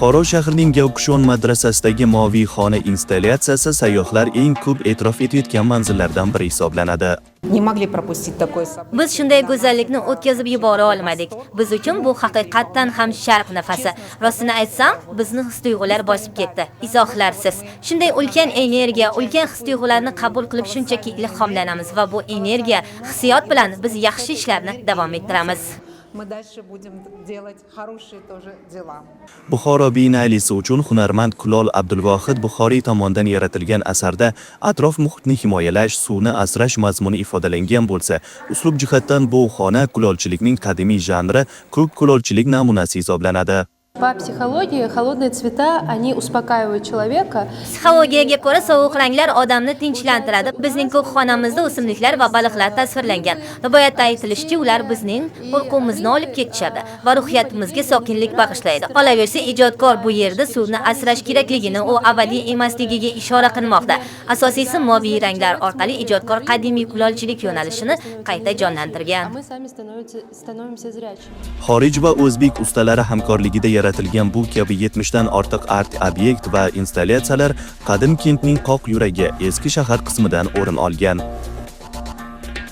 Buxoro shahrining Gavkushon madrasasidagi Moviy xona installyatsiyasi sayyohlar eng ko'p e'tirof etayotgan manzillardan biri hisoblanadi. Не могли пропустить такое событие. Biz shunday go'zallikni o'tkazib yubora olmadik. Biz uchun bu haqiqatdan ham sharq nafasi. Rostini aytsam, bizni his-tuyg'ular bosib ketdi. Izohlarsiz. Shunday ulkan energiya, ulkan his-tuyg'ularni qabul qilib, shunchaki ilhomlanamiz va bu energiya, hissiyot bilan biz yaxshi ishlarni davom ettiramiz. Мы дальше будем делать хорошие тоже дела. Buxoro biennalesi uchun hunarmand kulol Abdulvohid Buxoriy tomonidan yaratilgan asarda atrof muhitni himoyalash, suvni asrash mazmuni ifodalangan bo'lsa, uslub jihatdan bu xona kulolchilikning qadimiy janri ko'k kulolchilik namunasi hisoblanadi. По психологии холодные цвета, они успокаивают человека. Psixologiyaga ko'ra, sovuq ranglar odamni tinchlantiradi. Bizning ko'k xonamizda o'simliklar va baliqlar tasvirlangan. Rivoyatda aytilishicha, ular bizning qo'rquvimizni olib ketishadi va ruhiyatimizga sokinlik bag'ishlaydi. Qolaversa, ijodkor bu yerda suvni asrash kerakligini, u abadiy emasligiga ishora qilmoqda. Asosiysi, moviy ranglar orqali ijodkor qadimiy kulolchilik yo'nalishini qayta jonlantirgan. А мы сами становимся зрячими. Xorij va o'zbek ustalari hamkorligida yaratilgan bu kabi 70 dan ortiq art obyekt va installyatsiyalar qadim kentning qoq yuragi, eski shahar qismidan o'rin olgan.